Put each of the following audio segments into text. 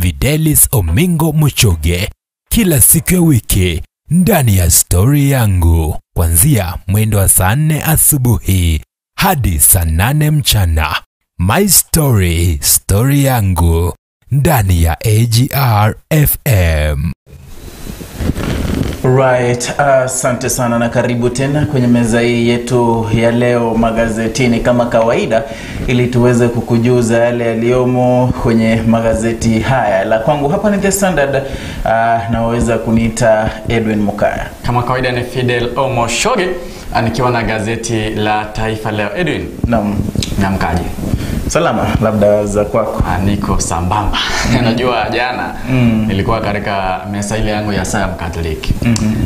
Videlis Omingo Muchoge, kila siku ya wiki ndani ya Story Yangu, kuanzia mwendo wa saa 4 asubuhi hadi saa 8 mchana. My Story, Story Yangu, ndani ya AGR FM. Right, asante sana na karibu tena kwenye meza hii yetu ya leo magazetini kama kawaida, ili tuweze kukujuza yale yaliyomo kwenye magazeti haya. La kwangu hapa ni The Standard, naweza kuniita Edwin Mukaya. Kama kawaida ni Fidel Omoshoge nikiwa na gazeti la Taifa Leo. Edwin. Naam. Namkaje? Salama, labda za kwako. Niko sambamba. Najua jana nilikuwa katika mesa ile yangu ya saa Mkatoliki.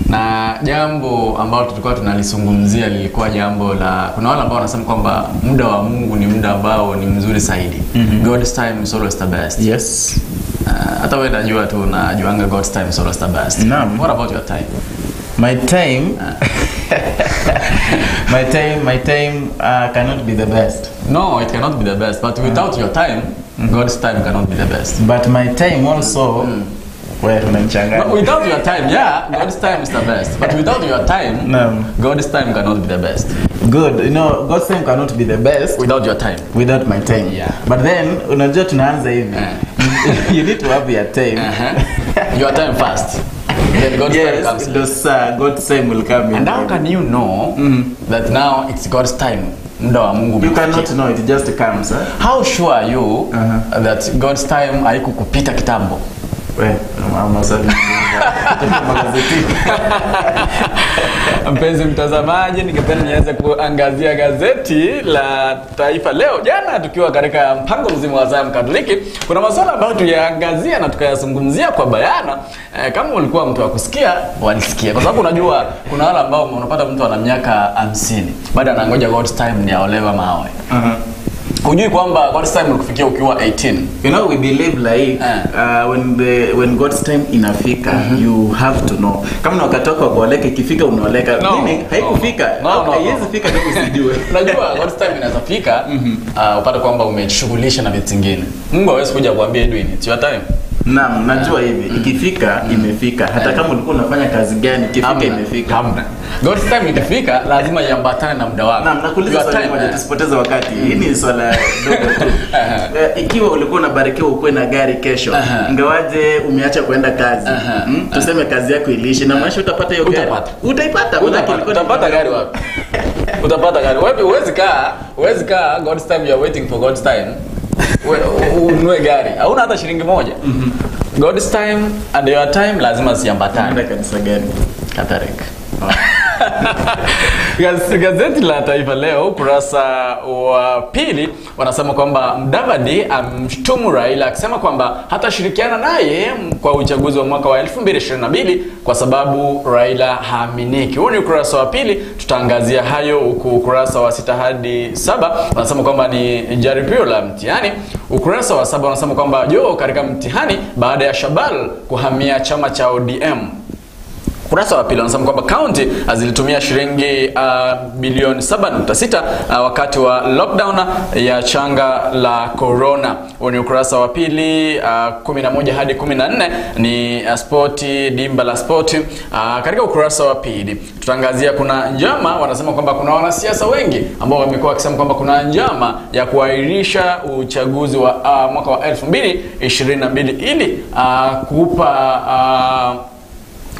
Na jambo ambalo tulikuwa tunalizungumzia lilikuwa jambo la, kuna wale ambao wanasema kwamba muda wa Mungu ni muda ambao ni mzuri zaidi. God's time is always the best. Yes. Hata wewe unajua tu, unajuanga God's time is always the best. Naam. What about your time? My time my time cannot be the best. No, it cannot be the best. But without your time, God's time cannot be the best. But my time also, well, but without your time, yeah, God's time is the best. But without your time, no, God's time cannot be the best. Good, you know, God's time cannot be the best without your time. Without my time. Yeah. But then, unajua tunaanza hivi. You need to have your time. Your time first. Then God's time comes. Yes, God's time will come in. And how can you know that now it's God's time? Muda wa Mungu. You cannot know, it just comes. Huh? How sure are you that God's time haikukupita kitambo? Well, Mpenzi mtazamaji, ningependa nianze kuangazia gazeti la Taifa Leo. Jana tukiwa katika mpango mzima wa Zamu Katoliki, kuna masuala ambayo tuliangazia na tukayazungumzia kwa bayana. Kama ulikuwa mtu wa kusikia, walisikia. Kwa sababu unajua kuna wale ambao unapata mtu ana miaka 50, bado anangoja God's time ni aolewe maoe. Hujui kwamba God's time ulikufikia ukiwa 18. You know, we believe like when God's time inafika, you have to know. Kama wakati wako kuoleka ikifika unaoleka. No, meaning haikufika. No, haiwezi fika ndio usijue. Unajua God's time inaweza fika, upate kwamba umejishughulisha na vitu vingine. Mungu hawezi kuja kuambia Edwin, it's your time. Naam, najua hivi ikifika imefika. Hata kama ulikuwa unafanya kazi gani, ikifika imefika. Hamna. God's time ikifika lazima iambatane na muda wako. Naam, nakuuliza swali moja, tusipoteze wakati. Hii ni swala dogo tu. Ikiwa ulikuwa unabarikiwa ukuwe na gari kesho, ingawaje umeacha kuenda kazi, tuseme kazi yako iliishi, na maisha utapata hiyo gari. Utaipata. Utapata gari wapi? Utapata gari wapi? Huwezi kaa God's time, you are waiting for God's time. Ununue gari. Hauna hata shilingi moja. God's time and your time lazima ziambatane. Kanisa gani? Catholic. Gazeti la Taifa Leo ukurasa wa pili wanasema kwamba Mudavadi amshtumu Raila akisema kwamba hatashirikiana naye kwa uchaguzi wa mwaka wa 2022 kwa sababu Raila haaminiki. Huo ni ukurasa wa pili, tutaangazia hayo huku ukurasa wa 6 hadi 7 wanasema kwamba ni jaribio la mtihani. Ukurasa wa 7 wanasema kwamba Joho katika mtihani baada ya Shabal kuhamia chama cha ODM. Ukurasa wa pili wanasema kwamba county zilitumia shilingi bilioni 7.6 wakati wa lockdown ya changa la corona. Huo ni ukurasa wa pili, 11 hadi 14 ni sporti, dimba la sporti. Katika ukurasa wa pili tutaangazia kuna njama, wanasema kwamba kuna wanasiasa wengi ambao wamekuwa wakisema kwamba kuna njama ya kuahirisha uchaguzi wa mwaka wa 2022 ili kuupa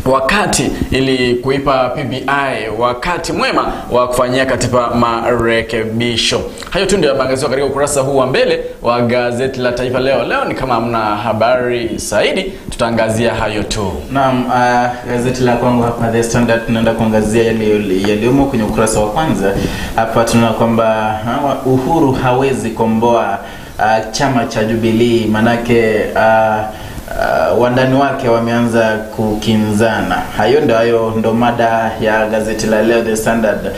wakati, ili kuipa PBI wakati mwema wa kufanyia katiba marekebisho. Hayo tu ndio yameangaziwa katika ukurasa huu wa mbele wa gazeti la Taifa Leo. Leo ni kama hamna habari zaidi, tutaangazia hayo tu. Naam, gazeti la kwangu hapa The Standard tunaenda kuangazia yaliyomo kwenye ukurasa wa kwanza. Hapa tunaona kwamba Uhuru hawezi komboa chama cha Jubilee, manake wandani wake wameanza kukinzana. Hayo ndo mada ya gazeti la leo The Standard.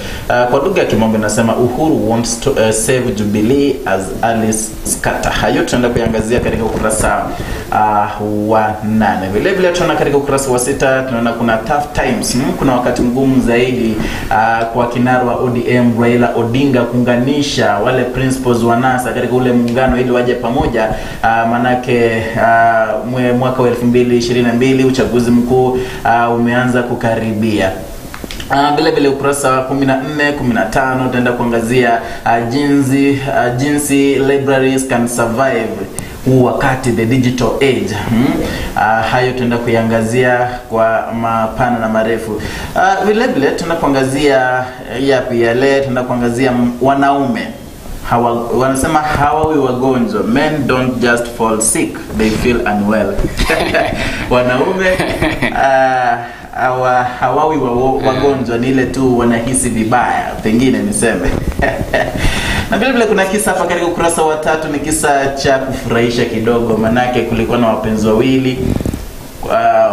Kwa lugha ya Kimombo nasema Uhuru wants to save Jubilee as Alice scatter. Hayo tunaenda kuiangazia katika ukurasa wa 8. Vile vile tunaona katika ukurasa wa 6 tunaona kuna tough times, kuna wakati mgumu zaidi kwa kinara wa ODM Raila Odinga kuunganisha wale principals wa NASA katika ule muungano ili waje pamoja, manake mwaka wa 2022 uchaguzi mkuu umeanza kukaribia. Vile vile ukurasa wa 14, 15 tutaenda kuangazia jinsi libraries can survive huu wakati, the digital age. Hayo tutaenda kuiangazia kwa mapana na marefu. Vile vile tunapoangazia yapi yale, tunapoangazia wanaume wanasema hawawi wagonjwa. Men don't just fall sick, they feel unwell. Wanaume hawawi wagonjwa, ni ile tu wanahisi vibaya, pengine niseme. Na vile vile kuna kisa hapa katika ukurasa wa 3, ni kisa cha kufurahisha kidogo, manake kulikuwa na wapenzi wawili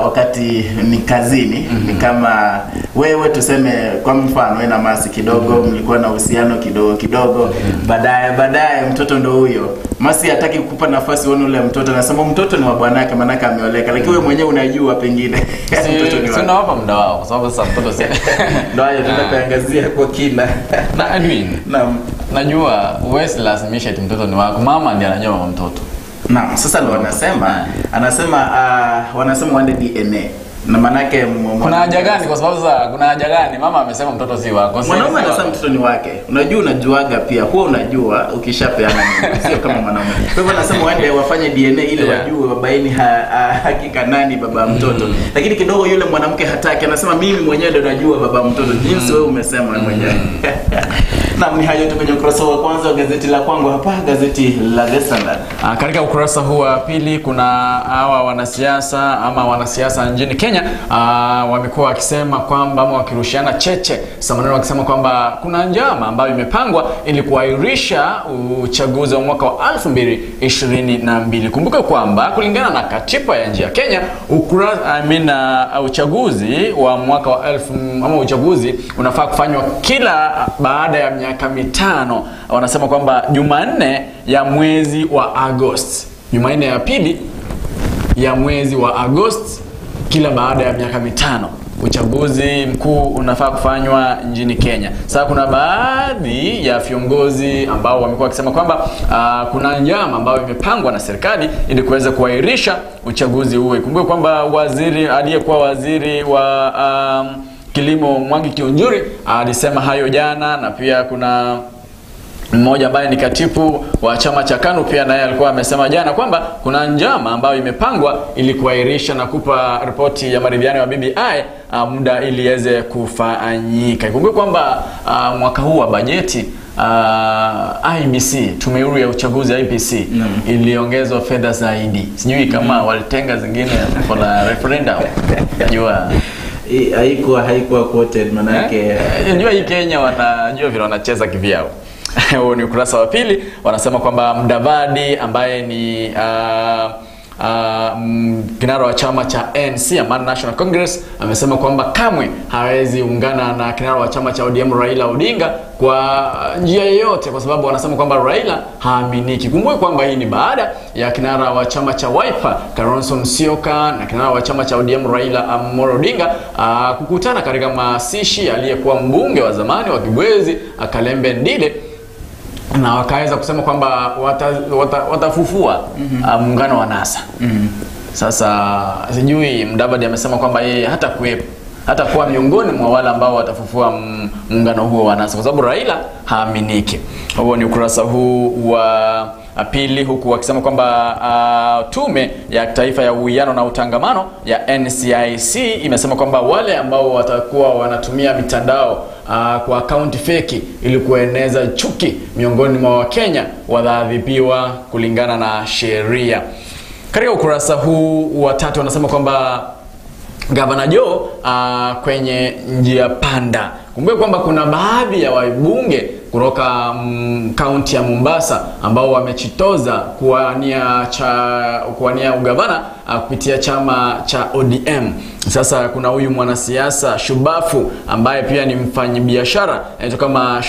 wakati ni kazini. Ni kama wewe, tuseme kwa mfano wewe na Masi kidogo mlikuwa na uhusiano kidogo kidogo, baadaye mtoto ndo huyo. Masi hataki kukupa nafasi uone ule mtoto, anasema mtoto ni wa bwanake manake ameoleka, lakini wewe mwenyewe unajua pengine mtoto ni wako. Sina hapa muda wao kwa sababu sasa mtoto si ndio hayo tutaangazia kwa kina. Na Edwin, naam, najua huwezi lazimisha eti mtoto ni wako, mama ndiye anajua mama mtoto. Naam, sasa ndio anasema wanasema waende DNA. Na manake kuna haja gani? Kwa sababu sasa kuna haja gani? Mama amesema mtoto si wako. Mwanaume anasema mtoto ni wake. Unajua, unajuaga pia. Huwa unajua ukishapeana sio kama mwanaume. Kwa hivyo anasema waende wafanye DNA ili wajue, wabaini hakika nani baba mtoto. Lakini kidogo yule mwanamke hataki, anasema mimi mwenyewe ndio najua baba mtoto, jinsi wewe umesema mwenyewe. Naam, ni hayo tu kwenye ukurasa wa kwanza wa gazeti la kwangu hapa, gazeti la The Standard. Katika ukurasa huu wa pili kuna hawa wanasiasa ama wanasiasa nchini Kenya wamekuwa wakisema kwamba ama wakirushiana cheche za maneno wakisema kwamba kuna njama ambayo imepangwa ili kuahirisha uchaguzi wa mwaka wa 2022. Kumbuka kwamba kulingana na katiba ya nchi ya Kenya, uchaguzi wa mwaka wa uchaguzi unafaa kufanywa kila baada ya miaka 5. Wanasema kwamba Jumanne ya mwezi wa Agosti, Jumanne ya pili ya mwezi wa Agosti, kila baada ya miaka 5 uchaguzi mkuu unafaa kufanywa nchini Kenya. Sasa kuna baadhi ya viongozi ambao wamekuwa wakisema kwamba kuna njama ambayo imepangwa na serikali ili kuweza kuahirisha uchaguzi huo. Ikumbuke kwamba aliyekuwa waziri wa kilimo Mwangi Kiunjuri alisema hayo jana, na pia kuna mmoja ambaye ni katibu wa chama cha KANU pia naye alikuwa amesema jana kwamba kuna njama ambayo imepangwa ili kuahirisha na kupa ripoti ya maridhiano ya BBI muda ili iweze kufanyika. Ikumbuke kwamba mwaka huu wa bajeti IEBC, tume huru ya uchaguzi IEBC, iliongezwa fedha zaidi. Sijui kama walitenga zingine for the referendum. Najua haikuwa quoted manake. Unajua hii Kenya wanajua vile wanacheza kivyao. Huo ni ukurasa wa pili. Wanasema kwamba Mudavadi ambaye ni kinara wa chama cha NC, Amani National Congress, amesema kwamba kamwe hawezi ungana na kinara wa chama cha ODM Raila Odinga kwa njia yoyote, kwa sababu wanasema kwamba Raila haaminiki. Kumbuka kwamba hii ni baada ya kinara wa chama cha Wiper Kalonzo Musyoka na kinara wa chama cha ODM Raila Amolo Odinga kukutana katika mazishi aliyekuwa mbunge wa zamani wa Kibwezi Kalembe Ndile, na wakaweza kusema kwamba watafufua muungano wa NASA. Sasa sijui Mudavadi amesema kwamba yeye hatakuwa miongoni mwa wale ambao watafufua muungano huo wa NASA kwa sababu Raila haaminiki. Huo ni ukurasa huu wa pili, huku wakisema kwamba Tume ya Taifa ya Uwiano na Utangamano ya NCIC imesema kwamba wale ambao watakuwa wanatumia mitandao kwa akaunti feki ili kueneza chuki miongoni mwa Wakenya wataadhibiwa kulingana na sheria. Katika ukurasa huu wa tatu wanasema kwamba Gavana Joe kwenye njia panda. Kumbuka kwamba kuna baadhi ya wabunge kutoka kaunti ya Mombasa ambao wamechitoza kuwania ugavana kupitia chama cha ODM. Sasa kuna huyu mwanasiasa shubafu ambaye pia ni mfanyibiashara anaitwa kama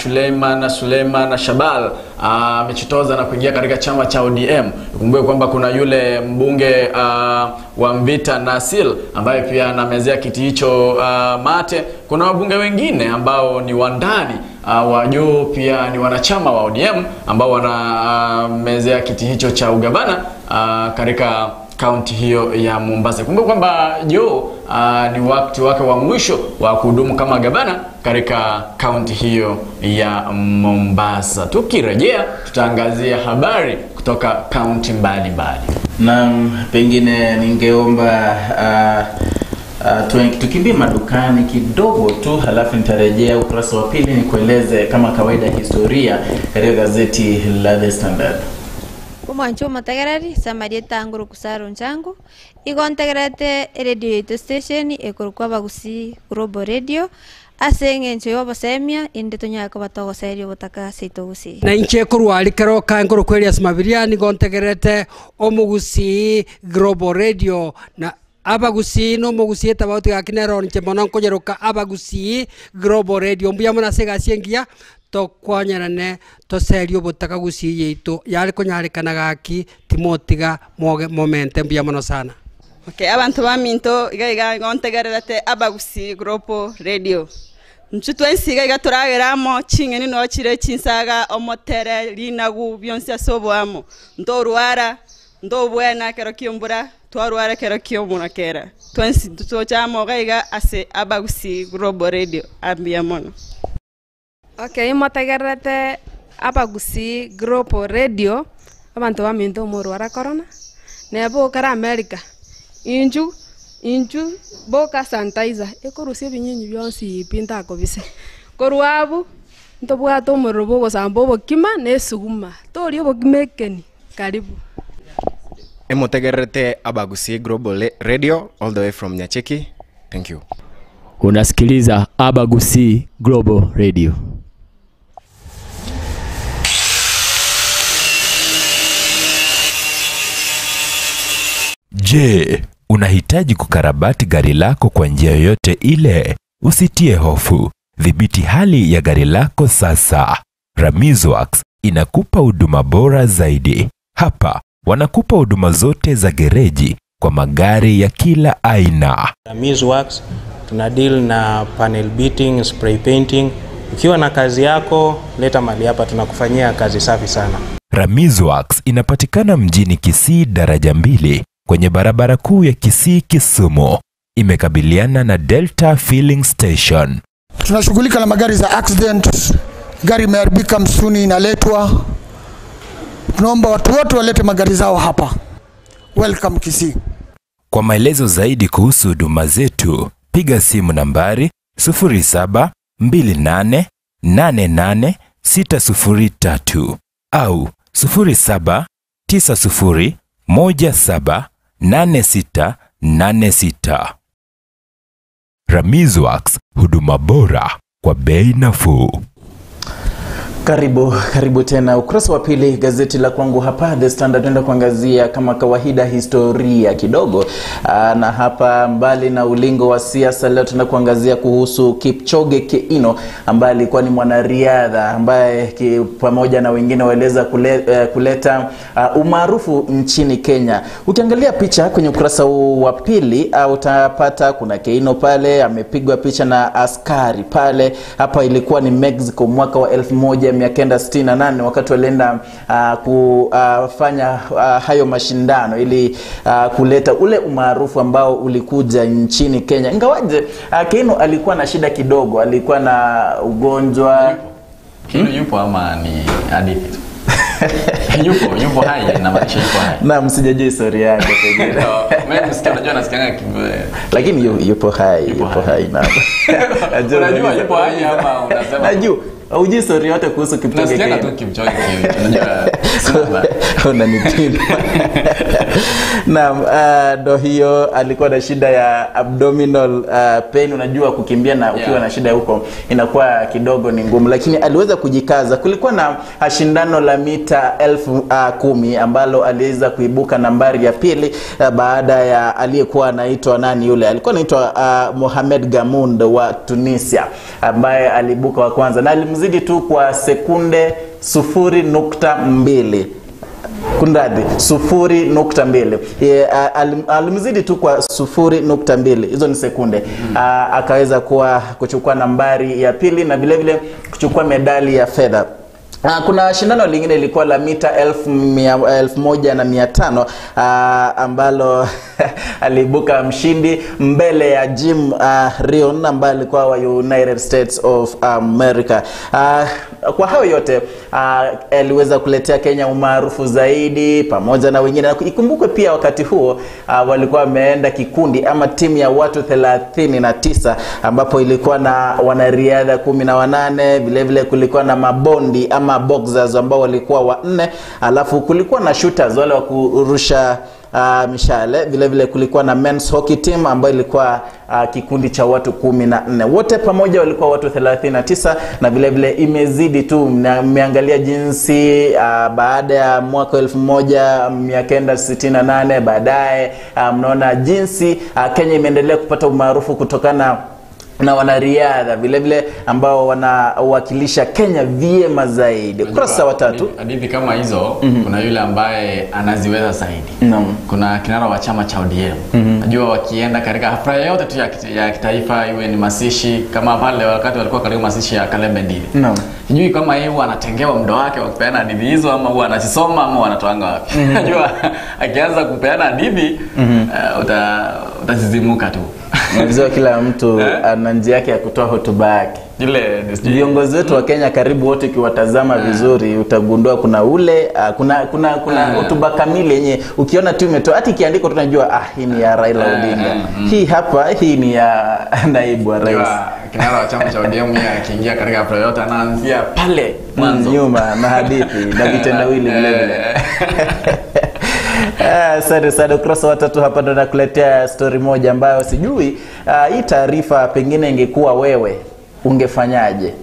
Suleiman Shabal, amejitoza na kuingia katika chama cha ODM. Kumbuke kwamba kuna yule mbunge wa Mvita Nasil ambaye pia anamezea kiti hicho mate. Kuna wabunge wengine ambao ni wandani wa juu pia ni wanachama wa ODM ambao wanamezea kiti hicho cha ugavana katika kaunti hiyo ya Mombasa. Kumbuka kwamba Joe ni wakati wake wa mwisho wa kuhudumu kama gavana katika kaunti hiyo ya Mombasa. Tukirejea tutaangazia habari kutoka kaunti mbalimbali. Naam, pengine ningeomba tukimbie madukani kidogo tu, halafu nitarejea ukurasa wa pili nikueleze kama kawaida historia katika gazeti la The Standard. Omwancho matagarari samaria tanguru kusaro nchangu igontegerete radio yetu station ekorukwa Abagusii Global Radio ase eng'encho yobosemia inde tonyaka batogoseria obotaka seito gusii na inche korwari keroka nkoro Elias Mabiria nigontegerete Omogusii Global Radio na Abagusii no Omogusii etabauti gakinero nche mono nkonyeroka Abagusii Global Radio mbuya muna ase egasi engiya tokwanyerane toseria obotaka gusii yeito yari konyarekana gaki timotiga moge momente mbuya mono sana. Okay, abantu baminto iga iga ngontegererete Abagusii Global Radio nchutwe nsiga iga turageramo chingeni no chire chinsaga omotere linagu byonsi asoboamo ndorwara ndobwena kero kiombura twarwara kero kiomuna kera twensi tutochamo gaiga ase Abagusii Global Radio ambia mono. Okay, motegererete Abagusii Global Radio abantu baminto morwara corona nebo kara America inju boka sanitizer ekorusia binyinyi byonsi pinta kobise korwabu ntobwata omuriro bogosamba obokima nesuguma tori obokima ekeni karibu. Emotegererete Abagusii Global Radio all the way from Nyacheki. Thank you. Unasikiliza Abagusii Global Radio. Je, unahitaji kukarabati gari lako kwa njia yoyote ile? Usitie hofu. Dhibiti hali ya gari lako sasa. Ramizworks inakupa huduma bora zaidi. Hapa wanakupa huduma zote za gereji kwa magari ya kila aina. Ramizworks tuna deal na panel beating, spray painting. Ukiwa na kazi yako, leta mali hapa, tunakufanyia kazi safi sana. Ramizworks inapatikana mjini Kisii daraja 2 kwenye barabara kuu ya Kisii Kisumu. Imekabiliana na Delta Filling Station. Tunashughulika na magari za accident, gari imeharibika msuni inaletwa. Tunaomba watu wote walete magari zao hapa. Welcome Kisii. Kwa maelezo zaidi kuhusu huduma zetu, piga simu nambari 0728888603 au 0790178686. Ramizworks, huduma bora kwa bei nafuu. Karibu tena. Ukurasa wa pili gazeti la kwangu hapa The Standard, tunaenda kuangazia kama kawaida historia kidogo. Na hapa mbali na ulingo wa siasa leo tunaenda kuangazia kuhusu Kipchoge Keino ambaye alikuwa ni mwanariadha ambaye pamoja na wengine waeleza kuleta umaarufu nchini Kenya. Ukiangalia picha kwenye ukurasa wa pili utapata kuna Keino pale amepigwa picha na askari pale. Hapa ilikuwa ni Mexico mwaka wa 1968 wakati walienda kufanya hayo mashindano ili kuleta ule umaarufu ambao ulikuja nchini Kenya. Ingawaje Keino alikuwa na shida kidogo, alikuwa na ugonjwa. Keino yupo ama ni hadithi tu? Yupo hai na maisha yupo hai. Naam, sijajua historia yake pengine. Mimi nasikia, unajua nasikia lakini yupo hai, yupo hai naam. Unajua yupo hai ama unasema? Najua. Hujui story yote kuhusu Kipchoge Keino. Nasikia tu Kipchoge Keino. Unajua. Unanipima. Naam, ndo hiyo, alikuwa na shida ya abdominal pain. Unajua kukimbia na ukiwa na shida huko inakuwa kidogo ni ngumu, lakini aliweza kujikaza. Kulikuwa na shindano la mita 10,000 ambalo aliweza kuibuka nambari ya pili, baada ya aliyekuwa anaitwa nani yule, alikuwa anaitwa Mohamed Gamund wa Tunisia, ambaye aliibuka wa kwanza na alimzidi tu kwa sekunde 0.2. Kunradhi, 0.2. Alimzidi tu kwa 0.2. Hizo ni sekunde. Akaweza kuchukua nambari ya pili na vile vile kuchukua medali ya fedha. Kuna shindano lingine lilikuwa la mita 1500 ambalo aliibuka mshindi mbele ya Jim Rion ambaye alikuwa wa United States of America. Kwa hayo yote aliweza kuletea Kenya umaarufu zaidi pamoja na wengine. Ikumbukwe pia wakati huo walikuwa wameenda kikundi ama timu ya watu 39 ambapo ilikuwa na wanariadha 18, vile vile kulikuwa na mabondi ama boxers ambao walikuwa 4, alafu kulikuwa na shooters wale wa kurusha mishale, vile vile kulikuwa na men's hockey team ambayo ilikuwa kikundi cha watu 14. Wote pamoja walikuwa watu 39, na vile vile imezidi tu. Mmeangalia jinsi baada ya mwaka 1968 baadaye mnaona jinsi Kenya imeendelea kupata umaarufu kutokana na wanariadha vile vile ambao wanawakilisha Kenya vyema zaidi. Ukurasa wa 3. Hadithi kama hizo, kuna yule ambaye anaziweza zaidi. Kuna kinara wa chama cha ODM. Najua wakienda katika hafla yote tu ya kitaifa, iwe ni masishi kama pale wakati walikuwa katika masishi ya Kalembe Ndili. Sijui kama yeye huwa anatengewa muda wake wa kupeana hadithi hizo ama huwa anazisoma ama wanatoanga wapi. Najua akianza kupeana hadithi utasizimuka tu. Unajua kila mtu ana njia yake ya kutoa hotuba yake. Ile viongozi wetu wa Kenya karibu wote ukiwatazama vizuri utagundua kuna ule kuna hotuba kamili yenye ukiona tu imetoa, hata ikiandikwa tunajua hii ni ya Raila Odinga. Hii hapa hii ni ya naibu wa rais. Kinara wa chama cha ODM yeye akiingia katika hafla yote anaanzia pale mwanzo nyuma na hadithi na vitendawili vile vile. Asante sana. Ukurasa wa 3 hapa ndo nakuletea story moja ambayo sijui hii taarifa pengine ingekuwa wewe ungefanyaje.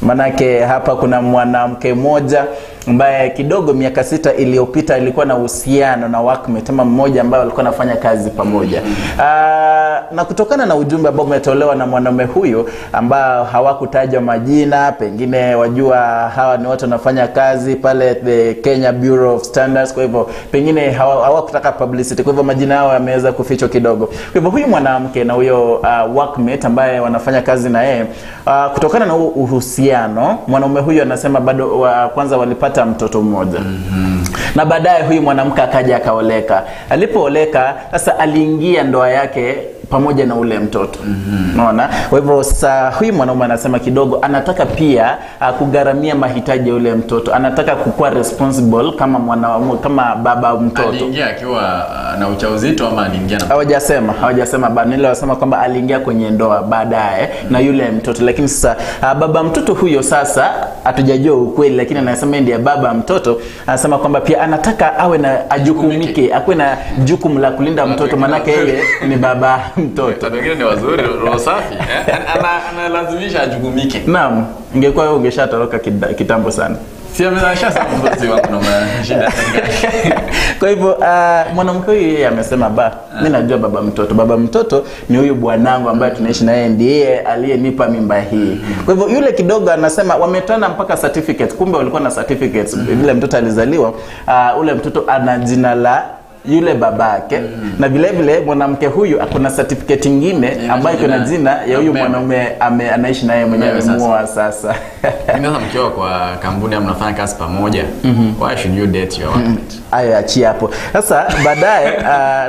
Manake hapa kuna mwanamke mmoja ambaye kidogo miaka 6 iliyopita alikuwa na uhusiano na workmate ama mmoja ambaye alikuwa anafanya kazi pamoja. Na kutokana na ujumbe ambao umetolewa na mwanaume huyo ambao hawakutajwa majina, pengine wajua hawa ni watu wanafanya kazi pale the Kenya Bureau of Standards, kwa hivyo pengine hawakutaka publicity, kwa hivyo majina yao yameweza kufichwa kidogo. Kwa hivyo huyu mwanamke na huyo workmate ambaye wanafanya kazi na yeye, kutokana na uhusiano, mwanaume huyu anasema bado kwanza walipata mtoto mmoja. Na baadaye huyu mwanamke akaja akaoleka. Alipooleka sasa aliingia ndoa yake pamoja na ule mtoto. Unaona? Kwa hivyo sasa huyu mwanaume anasema kidogo anataka pia kugharamia mahitaji ya ule mtoto. Anataka kukuwa responsible kama mwanaume, kama baba mtoto. Aliingia akiwa na ujauzito ama aliingia na Hawajasema bado. Nile wasema kwamba aliingia kwenye ndoa baadaye na yule mtoto, lakini sasa baba mtoto huyo sasa hatujajua ukweli, lakini anasema ndiye baba mtoto. Anasema kwamba pia anataka awe na ajukumike, akuwe na jukumu la kulinda mtoto, manake yeye ni baba mtoto. Wengine ni wazuri, roho safi. Analazimisha ajukumike. Naam, ingekuwa wewe ungeshatoroka kitambo sana. Si amesha mtoto wangu na shida. Kwa hivyo mwanamke huyu yeye amesema mimi najua baba mtoto. Baba mtoto ni huyu bwanangu ambaye tunaishi na yeye, ndiye aliyenipa mimba hii. Kwa hivyo yule kidogo anasema wametoana mpaka certificate, kumbe walikuwa na certificates vile mtoto alizaliwa. Ule mtoto ana jina la yule babake. Na vile vile mwanamke huyu akona certificate nyingine ambayo iko na jina ya huyu mwanaume anaishi naye mwenyewe muoa sasa. Mimi mkiwa kwa kampuni mnafanya kazi pamoja. Why should you date your workmate? Aya, achia hapo. Sasa baadaye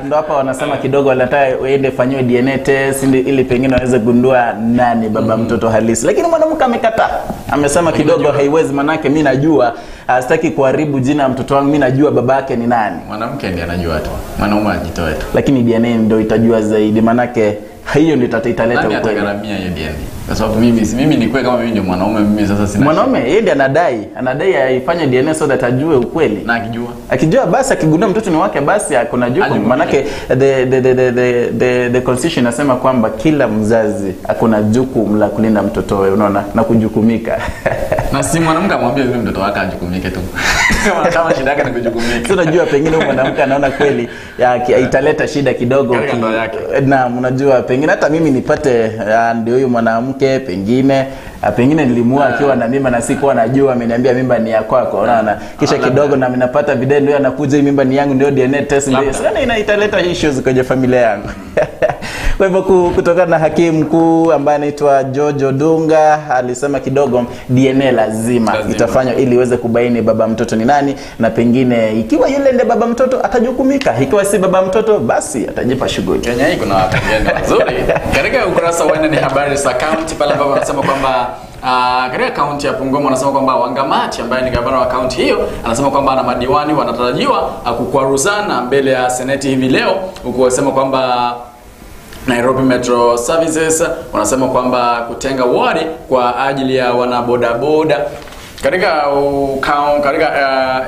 ndo hapa wanasema kidogo wanataka waende fanyiwe DNA test ili pengine waweze gundua nani baba mtoto halisi. Lakini mwanamke amekataa. Amesema kidogo haiwezi, manake mimi najua, sitaki kuharibu jina ya mtoto wangu, mimi najua babake ni nani. Mwanamke ndiye anajua tu. Mwanaume ajitoe tu. Lakini DNA ndio itajua zaidi, manake hiyo ndio italeta ukweli. Nani atagharamia hiyo DNA? Kwa sababu mimi ni kweli kama mimi ndio mwanaume, mimi sasa sina. Mwanaume yeye ndiye anadai aifanye DNA so that ajue ukweli. Na akijua. Akijua basi, akigundua mtoto ni wake basi akona jukumu. Manake the constitution inasema kwamba kila mzazi akona jukumu la kulinda mtoto wake, unaona, na kujukumika. Na si mwanamke amwambie yule mtoto wake ajukumike tu. Kama shida yake ni kujukumika. Sio, unajua pengine huyo mwanamke anaona kweli italeta shida kidogo. Na unajua pengine hata mimi nipate ndio huyu mwanamke pengine nilimuoa akiwa na mimba na sikuwa najua, ameniambia mimba ni ya kwako, unaona. Kisha kidogo na ninapata video ndio anakuja, hii mimba ni yangu, ndio DNA test ndio. Sasa italeta issues kwenye familia yangu. Kwa hivyo kutokana na hakimu mkuu ambaye anaitwa George Odunga alisema kidogo DNA lazima itafanywa ili iweze kubaini baba mtoto ni nani, na pengine ikiwa yule ndiye baba mtoto atajukumika, ikiwa si baba mtoto basi atajipa shughuli. Kenya hii kuna wakati nzuri. Katika ukurasa wa 4 ni habari za county pale ambapo wanasema kwamba katika kaunti ya Bungoma wanasema kwamba Wangamati ambaye ni gavana wa kaunti hiyo anasema kwamba ana madiwani wanatarajiwa kukwaruzana mbele ya seneti hivi leo, huku wasema kwamba Nairobi Metro Services wanasema kwamba kutenga wadi kwa ajili ya wanabodaboda. Katika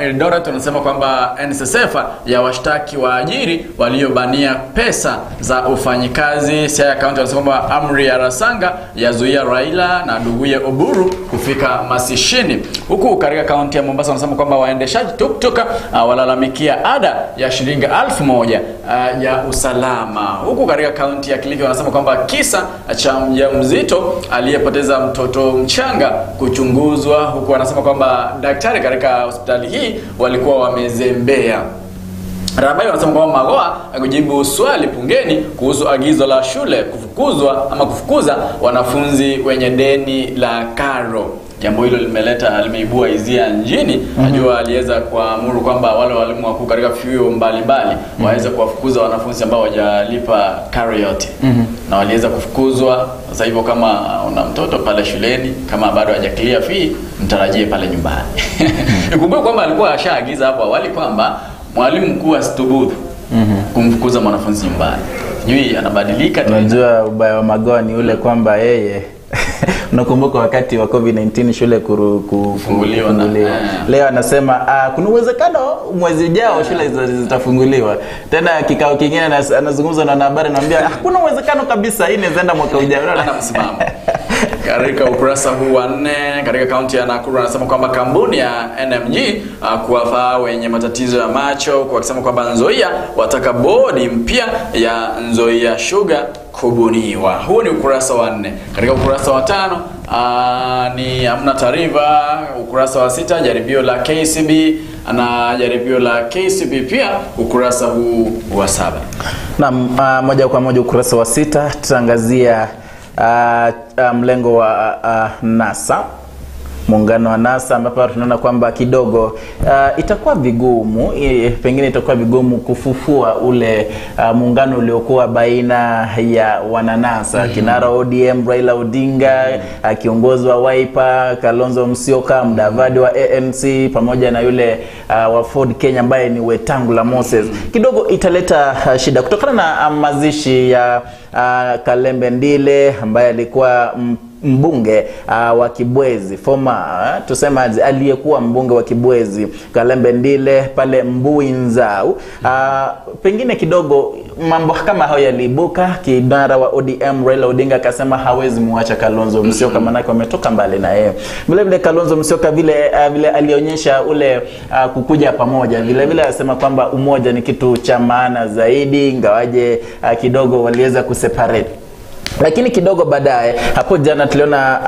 Eldoret wanasema kwamba NSSF ya washtaki waajiri waliobania pesa za ufanyikazi. Siaya County wanasema kwamba amri ya Rasanga yazuia Raila na nduguye Oburu kufika masishini. Huku katika kaunti ya Mombasa wanasema kwamba waendeshaji tuktuk walalamikia ada ya shilingi 1000 ya usalama. Huku katika kaunti ya Kilifi wanasema kwamba kisa cha mjamzito aliyepoteza mtoto mchanga kuchunguzwa, huku wanasema kwamba daktari katika hospitali hii walikuwa wamezembea. Rabai wanasema kwamba Magoha kujibu swali bungeni kuhusu agizo la shule kufukuzwa ama kufukuza wanafunzi wenye deni la karo. Jambo hilo limeibua hisia nchini. Najua aliweza kuamuru kwamba wale walimu wakuu katika vyuo mbalimbali waweze kuwafukuza wanafunzi ambao hawajalipa karo yote. Na waliweza kufukuzwa. Sasa hivyo kama una mtoto pale shuleni kama bado haja clear fee, mtarajie pale nyumbani. Nikumbuke kwamba alikuwa ashaagiza hapo awali kwamba mwalimu mkuu asithubutu kumfukuza mwanafunzi nyumbani. Sijui anabadilika tena. Unajua ubaya wa Magoha ni ule kwamba yeye unakumbuka wakati wa COVID-19 shule kufunguliwa. Leo anasema kuna uwezekano mwezi ujao shule zitafunguliwa. Tena kikao kingine anazungumza na wanahabari, anamwambia hakuna uwezekano kabisa, hii inaenda mwaka ujao. Ana msimamo. Katika ukurasa huu wa 4 katika kaunti ya Nakuru anasema kwamba kampuni ya NMG kuwafaa wenye matatizo ya macho, kwa kusema kwamba Nzoia wataka bodi mpya ya Nzoia Sugar kubuniwa. Huu ni ukurasa wa 4. Katika ukurasa wa 5 ni hamna taarifa. Ukurasa wa 6 jaribio la KCB na jaribio la KCB pia ukurasa huu wa 7. Naam, moja kwa moja ukurasa wa 6 tutaangazia mlengo wa NASA, muungano wa NASA, ambapo tunaona kwamba kidogo itakuwa vigumu, pengine itakuwa vigumu kufufua ule muungano uliokuwa baina ya wananasa. Kinara ODM Raila Odinga, kiongozi wa Wiper Kalonzo Musyoka, Mudavadi wa ANC pamoja na yule wa Ford Kenya ambaye ni Wetangula Moses. Kidogo italeta shida kutokana na mazishi ya Kalembe Ndile ambaye alikuwa mbunge wa Kibwezi, former tusema aliyekuwa mbunge wa Kibwezi Kalembe Ndile pale Mbui Nzau. Pengine kidogo mambo kama hayo yaliibuka. Kinara wa ODM Raila Odinga akasema hawezi muacha Kalonzo Musyoka, manake wametoka mbali na yeye. Vile vile Kalonzo Musyoka vile alionyesha ule kukuja pamoja. Vile vile alisema kwamba umoja ni kitu cha maana zaidi, ingawaje kidogo waliweza kuseparate. Lakini kidogo baadaye hapo jana tuliona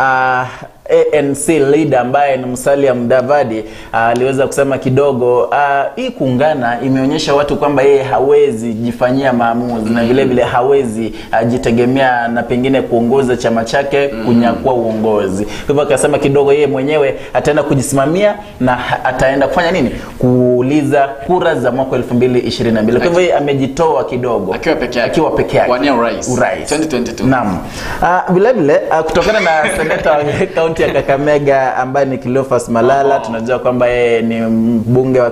ANC leader ambaye ni Musalia Mudavadi aliweza kusema kidogo hii kuungana imeonyesha watu kwamba yeye hawezi jifanyia maamuzi na vile vile hawezi jitegemea na pengine kuongoza chama chake kunyakua uongozi. Kwa hivyo akasema kidogo yeye mwenyewe ataenda kujisimamia na ataenda kufanya nini? Kuuliza kura za mwaka 2022. Kwa hivyo yeye amejitoa kidogo akiwa peke yake. Akiwa peke yake. Wania urais. Urais. 2022. Naam. Vile vile kutokana na seneta wa kaunti kaunti ya Kakamega ambaye ni Cleophas Malala. Tunajua kwamba yeye ni mbunge wa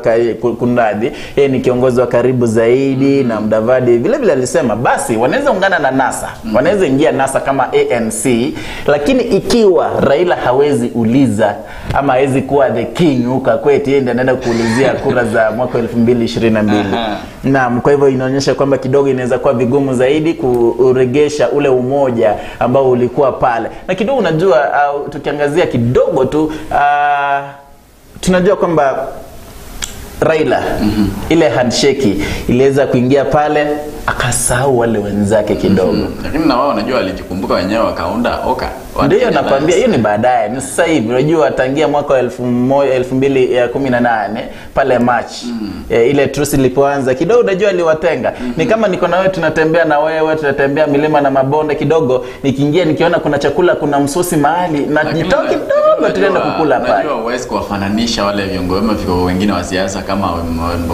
Kundadhi, yeye ni kiongozi wa karibu zaidi na Mudavadi. Vile vile alisema basi wanaweza ungana na NASA, wanaweza ingia NASA kama ANC, lakini ikiwa Raila hawezi uliza ama hawezi kuwa the king huko kwetu, yeye ndiye anaenda kuulizia kura za mwaka 2022. Naam, kwa hivyo inaonyesha kwamba kidogo inaweza kuwa vigumu zaidi kuregesha ule umoja ambao ulikuwa pale. Na kidogo unajua, tukiangazia kidogo tu, tunajua kwamba Raila ile handshake iliweza kuingia pale akasahau wale wenzake kidogo. Lakini na wao unajua walijikumbuka wenyewe wakaunda Oka. Ndio nakwambia hiyo ni baadaye. Ni sasa hivi unajua tangia mwaka wa 2018 pale March ile truce ilipoanza kidogo unajua aliwatenga. Ni kama niko na wewe tunatembea na wewe tunatembea milima na mabonde kidogo, nikiingia nikiona kuna chakula kuna msosi mahali na jitoa kidogo tunaenda kukula pale. Unajua huwezi kuwafananisha wale viongozi wengine wa siasa kama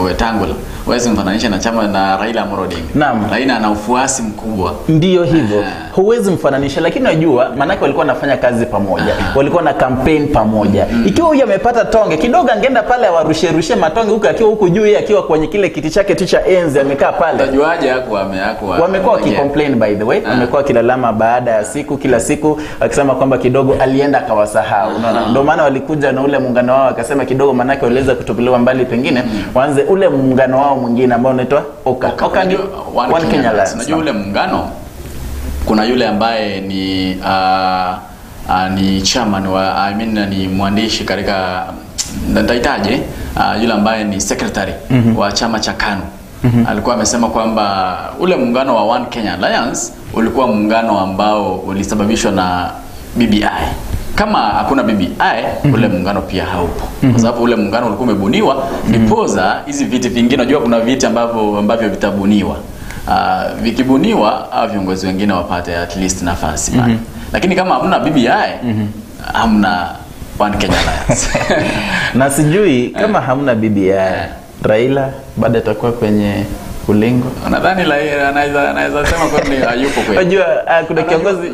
Wetangula. Huwezi mfananisha na chama na Raila Amolo Odinga. Naam. Raila ana ufuasi mkubwa. Ndio hivyo. Huwezi mfananisha, lakini unajua maana walikuwa wanafanya kazi pamoja. Walikuwa na campaign pamoja. Ikiwa huyu amepata tonge kidogo angeenda pale awarushe matonge huku akiwa huku juu, yeye akiwa kwenye kile kiti chake tu cha enzi amekaa pale. Utajuaje wamekuwa wakicomplain by the way, wamekuwa kilalama baada ya siku kila siku wakisema kwamba kidogo alienda akawasahau. Unaona? Ndio maana walikuja na ule muungano wao wakasema kidogo manake waliweza kutupiliwa mbali, pengine waanze ule muungano wao mwingine ambao unaitwa Oka. Oka ni One Kenya Alliance. Unajua ule muungano kuna yule ambaye ni ni chairman wa ni mwandishi katika nitaitaje, yule ambaye ni secretary wa chama cha KANU. Alikuwa amesema kwamba ule muungano wa One Kenya Alliance ulikuwa muungano ambao ulisababishwa na BBI. Kama hakuna BBI ule muungano pia haupo. Kwa sababu ule muungano ulikuwa umebuniwa ndiposa hizi viti vingine, unajua kuna viti ambavyo vitabuniwa. Vikibuniwa viongozi wengine wapate at least nafasi pale. Lakini kama hamna BBI hamna One Kenya Alliance. Na sijui kama hamna BBI Raila bado atakuwa kwenye ulingo. Nadhani anaweza sema kwani hayupo kweli. Unajua kuna kiongozi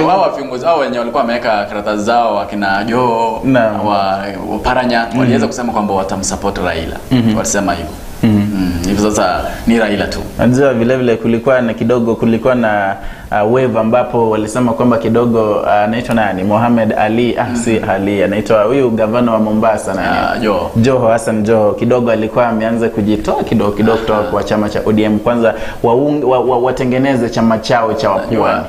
wao viongozi wao wenyewe walikuwa wameweka karatasi zao akina Joho wa Paranya waliweza kusema kwamba watamsupport Raila. Walisema hivyo. Hivyo sasa ni Raila tu. Unajua vile vile kulikuwa na kidogo kulikuwa na wave ambapo walisema kwamba kidogo anaitwa nani? Mohamed Ali, si Ali, anaitwa huyu gavana wa Mombasa nani? Joho Hassan Joho kidogo alikuwa ameanza kujitoa kidogo kidogo kutoka kwa chama cha ODM, kwanza watengeneze chama chao cha wapwani.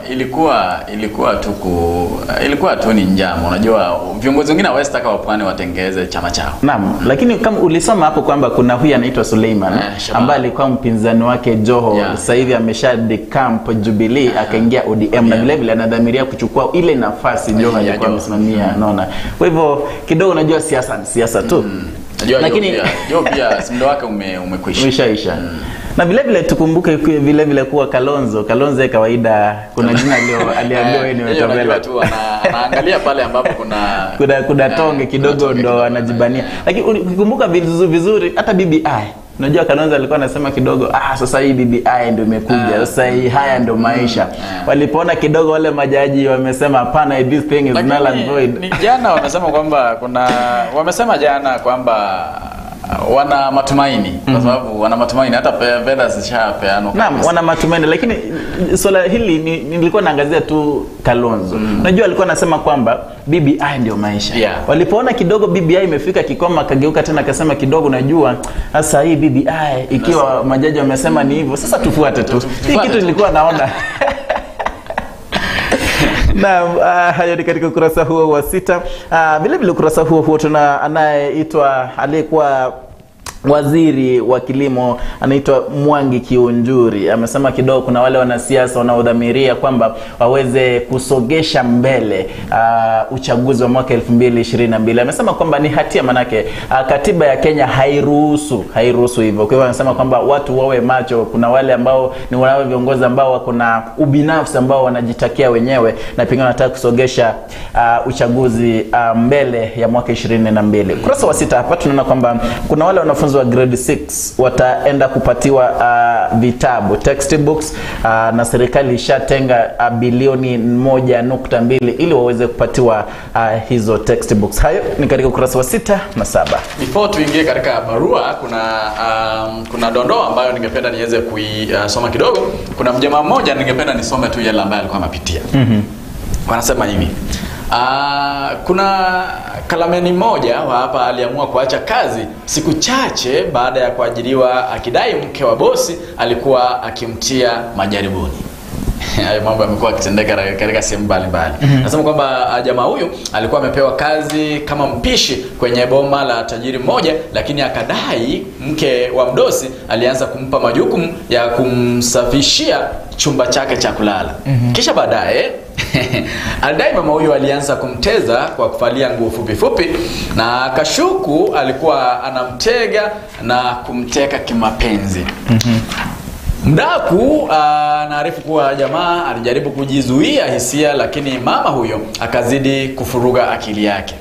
Ilikuwa tu ni njama. Unajua viongozi wengine hawataka wapwani watengeze chama chao. Naam, lakini kama ulisoma hapo kwamba kuna huyu anaitwa Suleiman ambaye alikuwa mpinzani wake Joho, sasa hivi amesha decamp Jubilee akaingia ODM na vile vile anadhamiria kuchukua ile nafasi Joho alikuwa amesimamia, unaona. Kwa hivyo kidogo unajua siasa ni siasa tu. Lakini Joho pia muda wake umekwisha. Umeshaisha. Na vile vile tukumbuke vile vile kuwa Kalonzo kawaida kuna jina leo aliambiwa ni Wetangula tu anaangalia pale ambapo kuna tonge kidogo ndo anajibania. Lakini ukikumbuka vizuri hata BBI unajua Kalonzo alikuwa anasema kidogo sasa hii BBI ndio imekuja, sasa hii haya ndio maisha. Walipoona kidogo wale majaji wamesema hapana, this thing is null and void. Ni jana wamesema kwamba wamesema jana kwamba wana matumaini, kwa sababu wana matumaini hata fedha zishapeanwa. Naam, wana matumaini, lakini swala hili nilikuwa naangazia tu Kalonzo. Unajua alikuwa anasema kwamba BBI ndio maisha. Walipoona kidogo BBI imefika kikomo akageuka tena akasema kidogo unajua sasa hii BBI ikiwa majaji wamesema ni hivyo sasa tufuate tu. Hii kitu nilikuwa naona. Naam, hayo ni katika ukurasa huo wa 6. Vile vile ukurasa huo tuna anayeitwa aliyekuwa waziri wa kilimo anaitwa Mwangi Kiunjuri. Amesema kidogo kuna wale wanasiasa wanaodhamiria kwamba waweze kusogesha mbele uchaguzi wa mwaka 2022. Amesema kwamba ni hatia manake katiba ya Kenya hairuhusu hivyo. Kwa hivyo anasema kwamba watu wawe macho, kuna wale ambao ni wale viongozi ambao wako na ubinafsi ambao wanajitakia wenyewe na pengine wanataka kusogesha uchaguzi mbele ya mwaka 22. Kurasa wa 6 hapa tunaona kwamba kuna wale wanafunzi Wanafunzi wa grade 6 wataenda kupatiwa vitabu, textbooks, na serikali ishatenga bilioni 1.2 ili waweze kupatiwa hizo textbooks. Hayo ni katika ukurasa wa 6 na 7. Before tuingie katika barua, kuna dondoo ambayo ningependa niweze kuisoma kidogo. Kuna mjamaa mmoja ningependa nisome tu yale ambayo alikuwa amepitia. Wanasema hivi. Kuna kalameni mmoja wa hapa aliamua kuacha kazi siku chache baada ya kuajiriwa akidai mke wa bosi alikuwa akimtia majaribuni. Hayo mambo yamekuwa yakitendeka katika sehemu mbalimbali. Nasema kwamba jamaa huyu alikuwa amepewa kazi kama mpishi kwenye boma la tajiri mmoja, lakini akadai mke wa mdosi alianza kumpa majukumu ya kumsafishia chumba chake cha kulala. Kisha baadaye alidai mama huyu alianza kumteza kwa kuvalia nguo fupi fupi, na akashuku alikuwa anamtega na kumteka kimapenzi. Mdaku anaarifu kuwa jamaa alijaribu kujizuia hisia, lakini mama huyo akazidi kufuruga akili yake.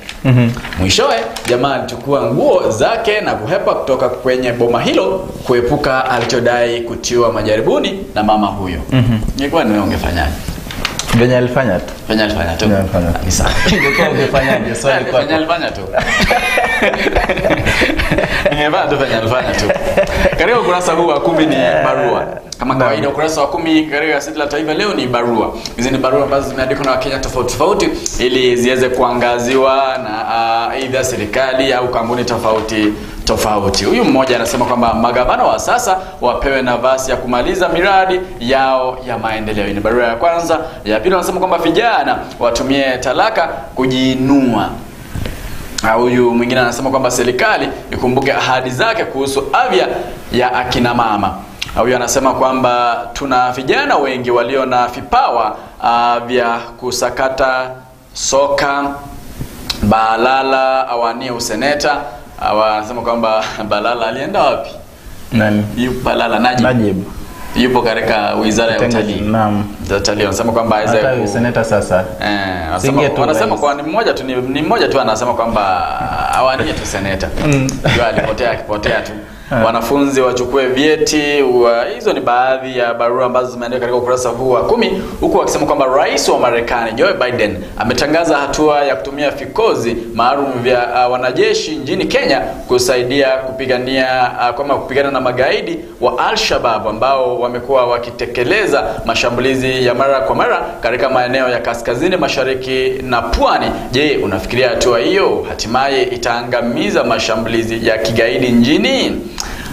Mwishowe jamaa alichukua nguo zake na kuhepa kutoka kwenye boma hilo kuepuka alichodai kutiwa majaribuni na mama huyo. Ningekuwa ni wewe ungefanyaje? Venye alifanya tu. Venye alifanya tu. Ni sawa. Ingekuwa ungefanyaje? Swali kwako. Venye alifanya tu. Ningefanya tu venye alifanya tu. Katika ukurasa huu wa 10 ni barua. Kama kawaida ukurasa wa 10 katika gazeti la Taifa Leo ni barua. Hizi ni barua ambazo zimeandikwa na Wakenya tofauti tofauti ili ziweze kuangaziwa na aidha serikali au kampuni tofauti tofauti. Huyu mmoja anasema kwamba magavana wa sasa wapewe nafasi ya kumaliza miradi yao ya maendeleo. Ni barua ya kwanza. Ya pili anasema kwamba vijana watumie talaka kujiinua. Huyu mwingine anasema kwamba serikali ikumbuke ahadi zake kuhusu afya ya akina mama. Huyu anasema kwamba tuna vijana wengi walio na vipawa vya kusakata soka. Balala awanie useneta. Anasema kwamba Balala alienda wapi? Nani? Yupo Balala Najib. Yupo katika wizara ya utalii. Naam. Utalii anasema kwamba hata seneta sasa. Wanasema kwa ni mmoja tu, ni mmoja tu anasema kwamba awanie tu seneta. Yeye alipotea akipotea tu. Wanafunzi wachukue vyeti. Hizo ni baadhi ya barua ambazo zimeandikwa katika ukurasa huu wa 10, huku akisema kwamba rais wa Marekani Joe Biden ametangaza hatua ya kutumia vikosi maalum vya wanajeshi nchini Kenya kusaidia kupigania kama kupigana na magaidi wa Al-Shabaab ambao wamekuwa wakitekeleza mashambulizi ya mara kwa mara katika maeneo ya kaskazini mashariki na pwani. Je, unafikiria hatua hiyo hatimaye itaangamiza mashambulizi ya kigaidi nchini?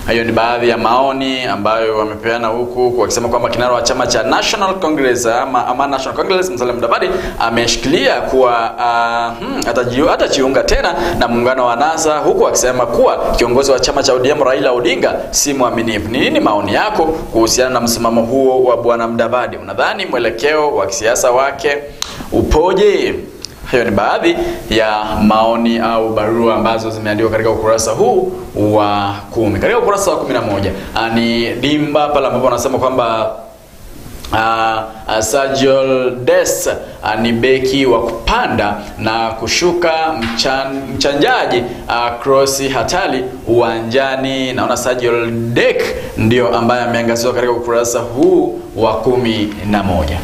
Hayo ni baadhi ya maoni ambayo wamepeana huku wakisema kwamba kinara wa chama cha National Congress ama National Congress Musalia Mudavadi ameshikilia kuwa hatajiunga tena na muungano wa NASA, huku akisema kuwa kiongozi wa chama cha ODM Raila Odinga si mwaminifu. Ni nini maoni yako kuhusiana na msimamo huo wa bwana Mudavadi? Unadhani mwelekeo wa kisiasa wake upoje? Hayo ni baadhi ya maoni au barua ambazo zimeandikwa katika ukurasa huu wa 10. Katika ukurasa wa 11 ni dimba pale ambapo wanasema kwamba Sergio Des ni beki wa kupanda na kushuka, mchanjaji krosi hatari uwanjani. Naona Sergio Dek ndio ambaye ameangaziwa katika ukurasa huu wa 11.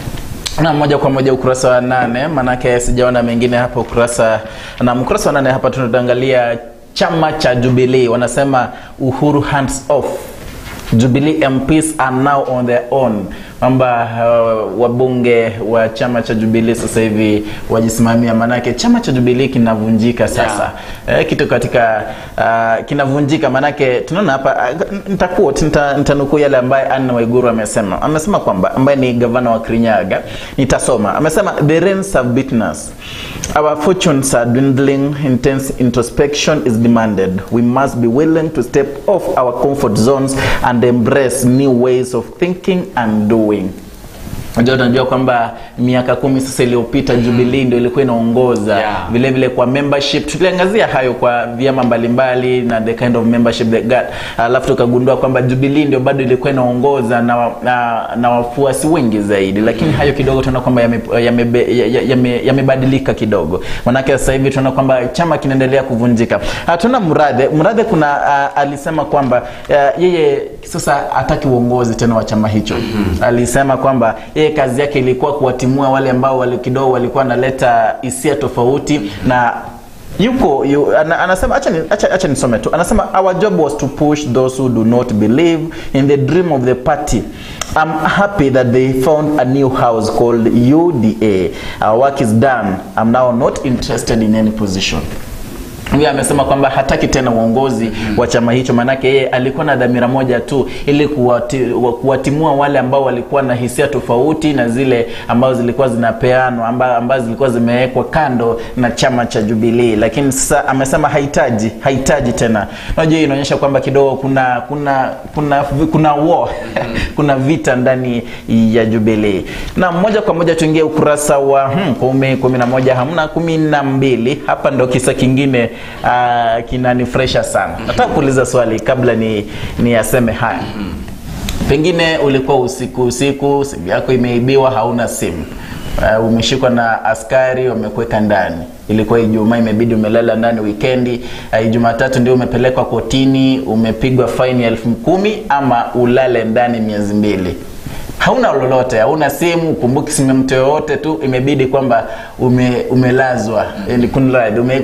Na moja kwa moja ukurasa wa 8, manake sijaona mengine hapo ukurasa. Na ukurasa wa 8 hapa tunaangalia chama cha Jubilee, wanasema Uhuru hands off. Jubilee MPs are now on their own. Kwamba wabunge wa chama cha Jubilee sasa hivi wajisimamia, manake chama cha Jubilee kinavunjika sasa. Yeah. Kitu katika kinavunjika, manake tunaona hapa nitanukuu yale ambaye Anne Waiguru amesema. Amesema kwamba ambaye ni gavana wa Kirinyaga, nitasoma. Amesema the rains have beaten us. Our fortunes are dwindling, intense introspection is demanded. We must be willing to step off our comfort zones and embrace new ways of thinking and doing. Unajua, tunajua kwamba miaka 10 sasa iliyopita Jubilee ndio ilikuwa inaongoza. Vile vile kwa membership tuliangazia hayo kwa vyama mbalimbali na the kind of membership they got. Alafu tukagundua kwamba Jubilee ndio bado ilikuwa inaongoza na wafuasi wengi zaidi, lakini hayo kidogo tunaona kwamba yamebadilika kidogo. Manake sasa hivi tunaona kwamba chama kinaendelea kuvunjika. Tuna Murathe kuna alisema kwamba yeye sasa hataki uongozi tena wa chama hicho. Alisema kwamba yeye kazi yake ilikuwa kuwatimua wale ambao kidogo walikuwa wanaleta hisia tofauti, na yuko anasema acha nisome tu. Anasema our job was to push those who do not believe in the dream of the party. I'm happy that they found a new house called UDA. Our work is done. I'm now not interested in any position. Huyu amesema kwamba hataki tena uongozi wa chama hicho, manake yeye alikuwa na dhamira moja tu, ili kuwatimua wale ambao walikuwa na hisia tofauti na zile ambazo zilikuwa zinapeanwa, ambazo zilikuwa zimewekwa kando na chama cha Jubilee. Lakini sasa amesema hahitaji tena. Unajua, inaonyesha kwamba kidogo kuna war, kuna vita ndani ya Jubilee. Na moja kwa moja tuingie ukurasa wa 10, 11, hamna 12. Hapa ndo kisa kingine kinanifresha sana. Nataka kuuliza swali kabla ni aseme haya. Pengine ulikuwa usiku, simu yako imeibiwa, hauna simu. Umeshikwa na askari, wamekuweka ndani. Ilikuwa Ijumaa, imebidi umelala ndani weekendi. Jumatatu ndio umepelekwa kotini, umepigwa faini 10,000 ama ulale ndani miezi 2. Hauna lolote, hauna simu, kumbuki simu mtu yote tu, imebidi kwamba umelazwa,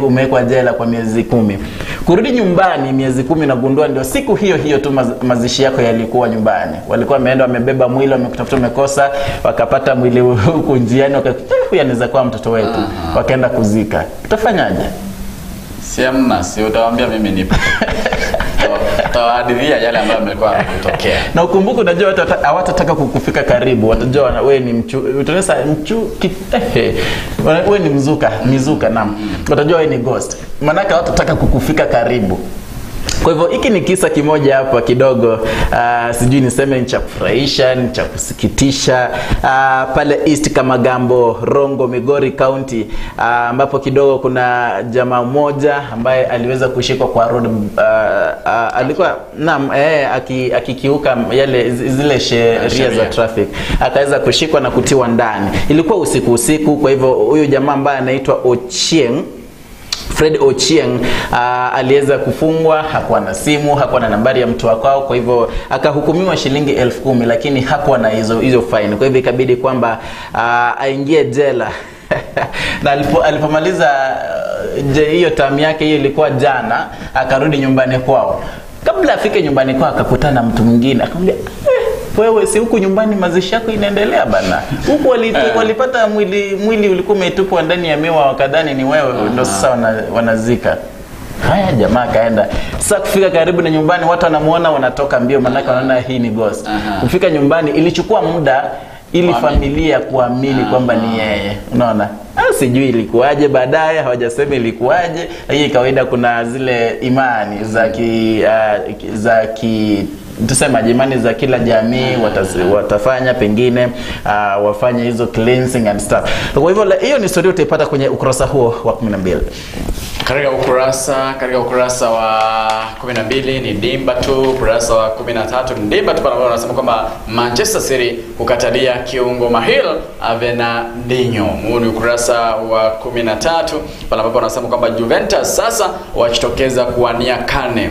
umewekwa jela kwa miezi 10. Kurudi nyumbani miezi 10 na gundua ndio siku hiyo hiyo tu mazishi yako yalikuwa nyumbani. Walikuwa wameenda wamebeba mwili, wamekutafuta umekosa, wakapata mwili huku njiani, huyu anaweza kuwa mtoto wetu. Wakaenda kuzika. Utafanyaje? Si amna, si utawaambia mimi nipo. Tawahadithia yale ambayo yamekuwa yakitokea. Na ukumbuke, unajua watu hawatataka kukufika karibu, watajua wewe ni mchu, utanesa mchu, wewe ni mizuka, naam. Watajua wewe ni ghost. Maanake hawatataka kukufika karibu. Kwa hivyo hiki ni kisa kimoja hapa kidogo, sijui niseme ni cha kufurahisha, ni cha kusikitisha. Pale East Kamagambo, Rongo, Migori County, ambapo kidogo kuna jamaa mmoja ambaye aliweza kushikwa kwa road, alikuwa naam, akikiuka yale zile sheria za traffic, akaweza kushikwa na kutiwa ndani. Ilikuwa usiku, kwa hivyo huyu jamaa ambaye anaitwa Ochieng, Fred Ochieng, aliweza kufungwa, hakuwa na simu, hakuwa na nambari ya mtu wao, kwa hivyo akahukumiwa shilingi 10,000, lakini hakuwa na hizo fine. Kwa hivyo ikabidi kwamba aingie jela. Na alipomaliza hiyo term yake, hiyo ilikuwa jana, akarudi nyumbani kwao. Kabla afike nyumbani kwao akakutana na mtu mwingine, akamwambia wewe si huku nyumbani mazishi yako inaendelea bana. Huku walipata mwili ulikuwa umetupwa ndani ya miwa, wakadhani ni wewe, ndio sasa wanazika. Haya, jamaa kaenda. Sasa kufika karibu na nyumbani watu wanamuona wanatoka mbio, maana wanaona hii ni ghost. Kufika nyumbani ilichukua muda ili familia kuamini kwamba ni yeye. Unaona? Sijui ilikuwaje baadaye, hawajasema ilikuwaje. Hii kawaida kuna zile imani za tusema imani za kila jamii watafanya pengine wafanye hizo cleansing and stuff. Kwa hivyo hiyo ni historia utaipata kwenye ukurasa huo wa 12. Katika ukurasa wa 12 ni Dimba tu, ukurasa wa 13 ni Dimba tu, pale wanasema kwamba Manchester City kukatalia kiungo Mahil Avenadinho. Huu ni ukurasa wa 13 pale ambapo wanasema kwamba Juventus sasa wajitokeza kuwania Kane.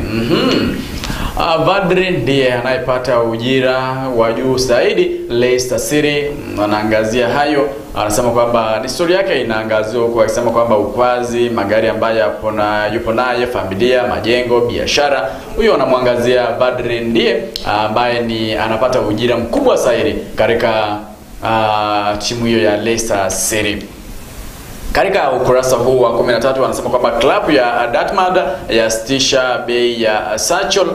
Vadri ndiye anayepata ujira wa juu zaidi Leicester City. Anaangazia hayo, anasema kwamba historia yake inaangaziwa huko akisema kwamba ukwazi, magari ambayo yupo naye, familia, majengo, biashara. Huyo anamwangazia Vadri ndiye ambaye ni anapata ujira mkubwa zaidi katika timu hiyo ya Leicester City. Katika ukurasa huu wa 13 wanasema kwamba klabu ya Dortmund yasitisha bei ya Sancho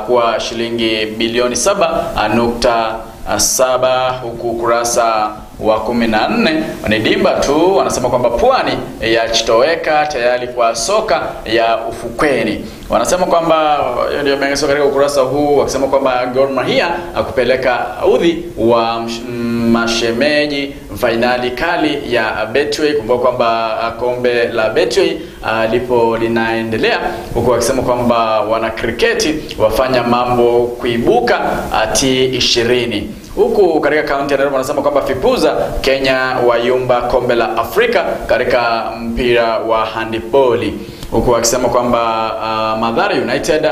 kwa shilingi bilioni 7.5. 7, huku ukurasa wa 14 ni dimba tu wanasema kwamba Pwani yachitoweka tayari kwa soka ya ufukweni. Wanasema kwamba hiyo ndio imeongezwa katika ukurasa huu, wakisema kwamba Gor Mahia akupeleka udhi wa mashemeji fainali kali ya Betway. Kumbuka kwamba kombe la Betway lipo linaendelea, huku wakisema kwamba wana kriketi wafanya mambo kuibuka T20. Huku katika kaunti ya Nairobi wanasema kwamba Fipuza Kenya wayumba kombe la Afrika katika mpira wa handiboli, huku wakisema kwamba Mathare United,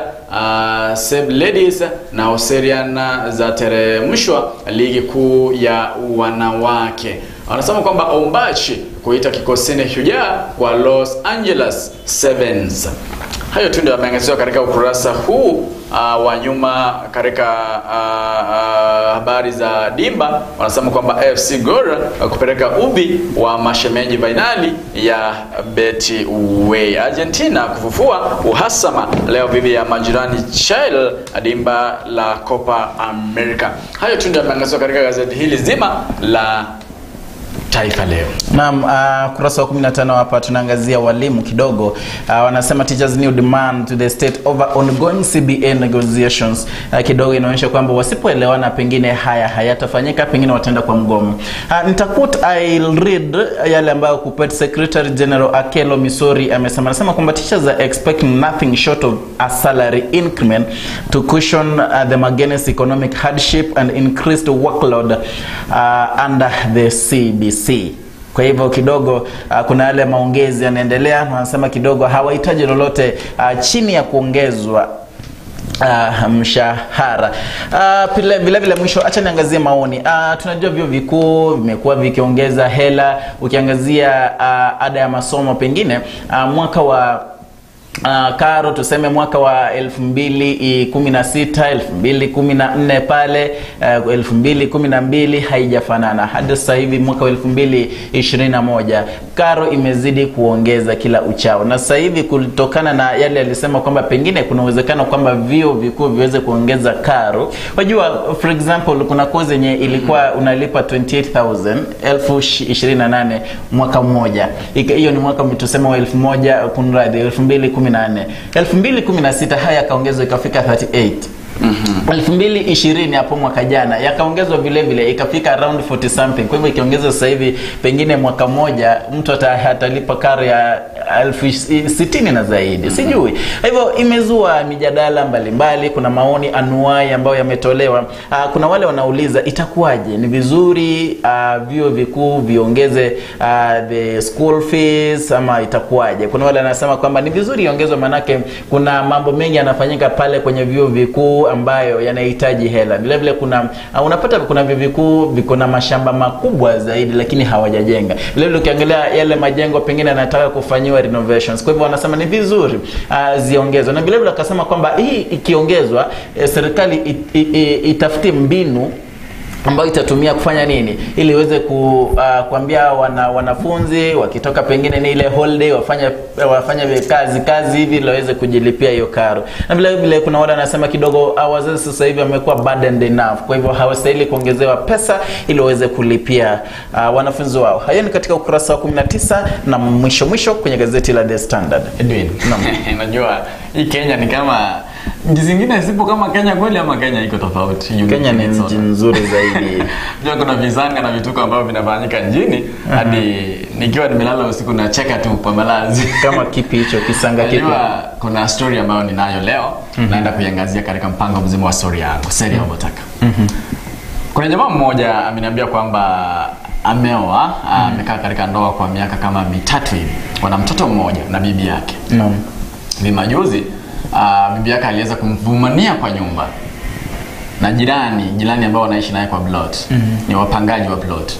Save Ladies na Oserian za teremshwa ligi kuu ya wanawake. Wanasema kwamba Ombachi kuita kikosini Shujaa kwa Los Angeles Sevens. Hayo tu ndio yameangaziwa katika ukurasa huu wa nyuma katika habari za dimba. Wanasema kwamba AFC Gor kupeleka ubi wa mashemeji fainali ya Betway. Argentina kufufua uhasama leo dhidi ya majirani Chile dimba la Copa America. Hayo tu ndio yameangaziwa katika gazeti hili zima la Taifa Leo. Naam, kurasa wa 15 hapa tunaangazia walimu kidogo. Wanasema teachers new demand to the state over ongoing CBA negotiations. Kidogo inaonyesha kwamba wasipoelewana pengine haya hayatafanyika, pengine wataenda kwa mgomo. I'll read yale ambayo Kupet Secretary General Akelo Misori amesema. Anasema kwamba teachers are expecting nothing short of a salary increment to cushion the against economic hardship and increased workload under the CBC. Kwa hivyo kidogo kuna yale maongezi yanaendelea, na wanasema kidogo hawahitaji lolote chini ya kuongezwa mshahara. Vile vile mwisho acha niangazie maoni. Tunajua vyuo vikuu vimekuwa vikiongeza hela. Ukiangazia ada ya masomo pengine mwaka wa karo tuseme mwaka wa 2016, 2014 pale 2012 haijafanana. Hadi sasa hivi mwaka wa 2021 karo imezidi kuongeza kila uchao. Na sasa hivi kutokana na yale alisema kwamba pengine kuna uwezekano kwamba vyuo vikuu viweze kuongeza karo. Wajua, for example kuna kozi yenye ilikuwa unalipa 28,000 28,000 mwaka mmoja. Hiyo ni mwaka tuseme wa 2014. 2016 haya yakaongezwa ikafika 38. 2020 hapo mwaka jana yakaongezwa vile vile ikafika around 40 something. Kwa hivyo ikiongezwa sasa hivi pengine mwaka moja mtu atalipa karo ya 60,000 na zaidi. Sijui. Hivyo imezua mijadala mbalimbali, kuna maoni anuai ambayo yametolewa. Kuna wale wanauliza itakuwaje? Ni vizuri vyuo vikuu viongeze the school fees ama itakuwaje? Kuna wale wanasema kwamba ni vizuri iongezwe manake kuna mambo mengi yanafanyika pale kwenye vyuo vikuu ambayo yanahitaji hela. Vile vile kuna unapata kuna vyuo vikuu viko na mashamba makubwa zaidi lakini hawajajenga. Vile vile ukiangalia yale majengo pengine yanataka kufanyiwa renovations. Kwa hivyo wanasema ni vizuri ziongezwe. Na vile vile akasema kwamba hii ikiongezwa serikali itafutie mbinu ambayo itatumia kufanya nini ili iweze kuambia wanafunzi wakitoka pengine ni ile holiday wafanye kazi hivi ili waweze kujilipia hiyo karo. Na vile vile kuna wale wanasema kidogo wazazi sasa hivi wamekuwa burdened enough, kwa hivyo hawastahili kuongezewa pesa ili waweze kulipia wanafunzi wao. Hayo ni katika ukurasa wa 19 na mwisho kwenye gazeti la The Standard. Edwin, najua hii Kenya ni kama nchi zingine zipo kama Kenya kweli ama Kenya iko tofauti? Kenya ni nchi nzuri zaidi. Unajua kuna vizanga na vituko ambavyo vinafanyika nchini hadi nikiwa nimelala usiku nacheka tu kwa malazi. Kama kipi hicho kisanga kipi? Unajua kuna story ambayo ninayo leo naenda kuiangazia katika mpango mzima wa story yangu, seri ya Obotaka. Kuna jamaa mmoja ameniambia kwamba ameoa, amekaa katika ndoa kwa miaka kama 3 hivi. Wana mtoto mmoja na bibi yake. Naam. Ni majuzi bibi yake aliweza kumvumania kwa nyumba. Na jirani ambao wanaishi naye kwa plot. Ni wapangaji wa plot.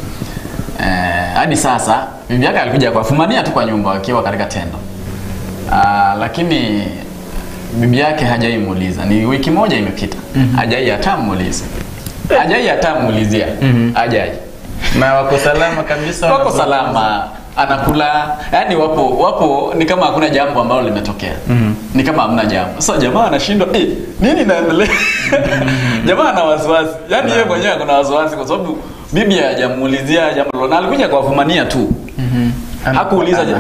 Hadi sasa bibi yake alikuja kuwafumania tu kwa nyumba wakiwa katika tendo. Lakini bibi yake hajaimuuliza. Ni wiki moja imepita. Hajai hata muuliza. Hajai hata muulizia. Hajai. Na wako salama kabisa. Wako salama. anakula, yani wapo ni kama hakuna jambo ambalo limetokea. Ni kama hamna jambo. Sasa jamaa anashindwa, nini inaendelea? Jamaa ana wasiwasi. Yaani yeye mwenyewe ana wasiwasi kwa sababu bibi hajamuulizia jambo lolote. Alikuja kwa kufumania tu.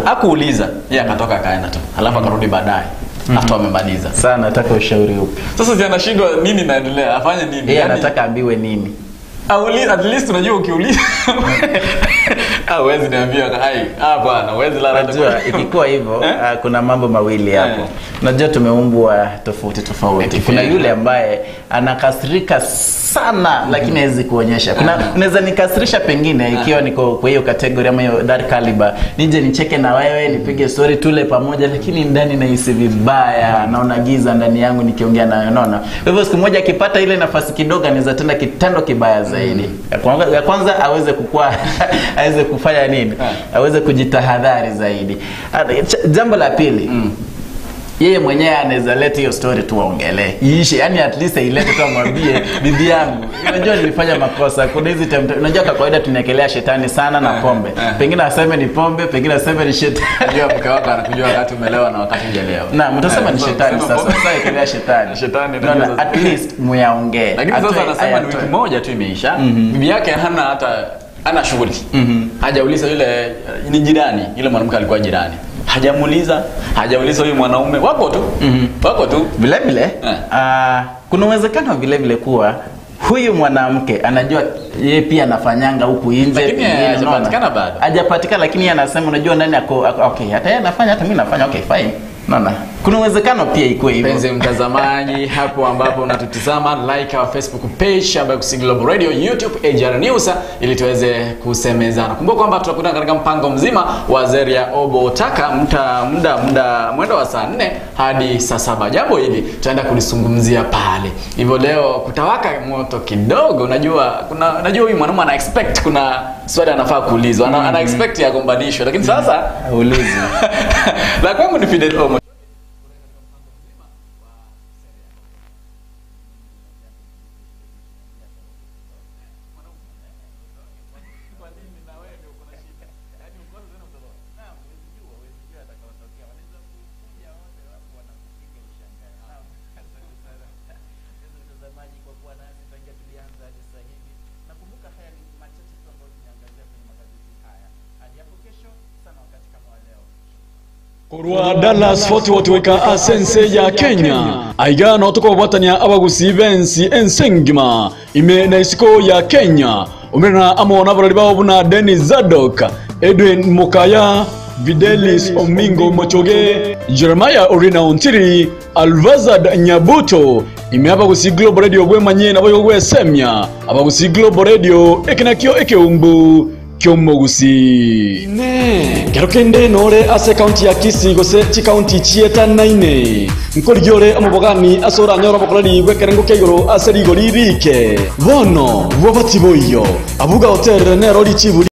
Hakuuliza. Yeye akatoka akaenda tu. Alafu akarudi baadaye. After amemaliza. Sasa nataka ushauri upi? Sasa si anashindwa nini inaendelea, afanye nini? Yeye anataka ambiwe nini? Aulize, at least unajua ukiuliza. Huwezi niambia ai, bwana, huwezi lala. Unajua ikikuwa hivyo kuna mambo mawili hapo. Unajua tumeumbwa tofauti tofauti. Kuna yule ambaye anakasirika sana lakini hawezi kuonyesha. Kuna unaweza nikasirisha pengine ikiwa niko kwa hiyo category ama hiyo that caliber. Nije nicheke na wewe, nipige story tule pamoja, lakini ndani nahisi vibaya, naona giza ndani yangu nikiongea na wewe, unaona. Kwa hivyo siku moja akipata ile nafasi kidogo anaweza tenda kitendo kibaya zaidi. Ya kwanza aweze kukua aweze kufanya nini? Aweze kujitahadhari zaidi. Jambo la pili, yeye mwenyewe anaweza leta hiyo story tu waongelee. Iishe, yani at least ailete tu amwambie bibi yangu, unajua nilifanya makosa. Kuna hizi unajua kwa kawaida tunaekelea shetani sana na pombe. Pengine aseme ni pombe, pengine aseme ni shetani. Unajua mke wako anakujua wakati umelewa na wakati hujalewa. Na mtasema ni shetani sasa. Sasa ekelea shetani. Shetani ndio at least muyaongee. Lakini sasa anasema ni wiki moja tu imeisha. Bibi yake hana hata ana shughuli. Hajauliza yule ni jirani, yule mwanamke alikuwa jirani. Hajauliza huyu mwanaume. Wako tu. Wako tu. Vile vile kuna uwezekano vile vile kuwa huyu mwanamke anajua yeye pia anafanyanga huku nje, lakini hajapatikana bado. Hajapatikana, lakini yeye anasema unajua nani ako okay, hata yeye anafanya, hata mimi nafanya, okay fine. Naona kuna uwezekano pia ikuwe hivyo. Mpenzi mtazamaji hapo ambapo unatutazama, like our Facebook page Abagusii Global Radio, YouTube AJR News ili tuweze kusemezana. Kumbuka kwamba tutakutana katika mpango mzima wa Zeria Obo Taka muda mwendo wa saa 4 hadi saa 7. Jambo hili tutaenda kulizungumzia pale. Hivyo leo kutawaka moto kidogo. Unajua unajua huyu mwanaume ana expect kuna swali anafaa kuulizwa. Ana expect ya gombanishwe, lakini sasa aulize. La kwangu ni Fidel Omo. Korwa Dallas Fort Worth weka asense ya Kenya aiga no tukobwatania abagusi bensi ensengima ime na isiko ya Kenya umerana amona barali bao na Dennis Zadok, Edwin Mukaya, Videlis Omingo Mochoge, Jeremiah Orina Ontiri, Alvazad Nyabuto. Ime Abagusi Global Radio bwemanye na bayo gwesemya Abagusi Global Radio ekinakio ekeumbu kyomogusi ne kerokende nore ase county ya Kisii gose chi county chieta 9 nkorijore amubogani asora nyora bokorari gwekerengo keigoro ase rigori rike bono bwabatiboyo abuga hotel nero richibu.